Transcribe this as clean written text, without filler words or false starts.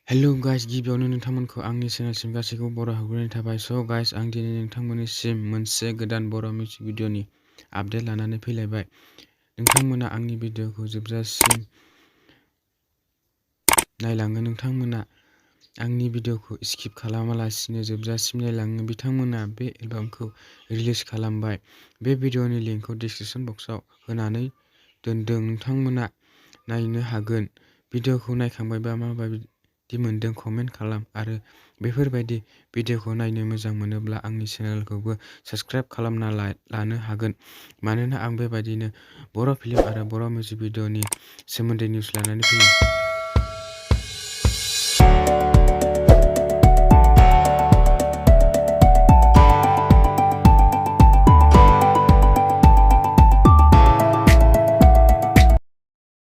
Hello guys, गिबियावनो नोंथांमोनखौ आंनि चेनेलसिम गासैखौबो बर' हाबग्रोनाय थाबाय। स' गाइस, आं दिनै नोंथांमोननिसिम मोनसे गोदान बर' मिउजिक भिडिअ'नि आपडेट लानानै फैलायबाय। नोंथांमोना आंनि भिडिअ'खौ जोबजासिम नायलाङो। नोंथांमोना आंनि भिडिअ'खौ स्किप खालामालासिनो जोबजासिम नायलाङो। बिथांमोना बे एलबामखौ रिलिज खालामबाय। बे भिडिअ'नि लिंकखौ डिसक्रिपशन बक्सआव होनानै दोनदों। नोंथांमोना नायनो हागोन। भिडिअ'खौ नायखांबायबा माबायदि मोनदों कमेन्ट खालाम आरो बेफोरबायदि भिडिअ'खौ नायनो मोजां मोनोब्ला आंनि चेनेलखौबो साबस्क्राइब खालामना लानो हागोन, मानोना आं बेबायदिनो बर' फिल्म आरो बर' मिउजिक भिडिअ'नि सोमोन्दै निउस लानानै फैयो।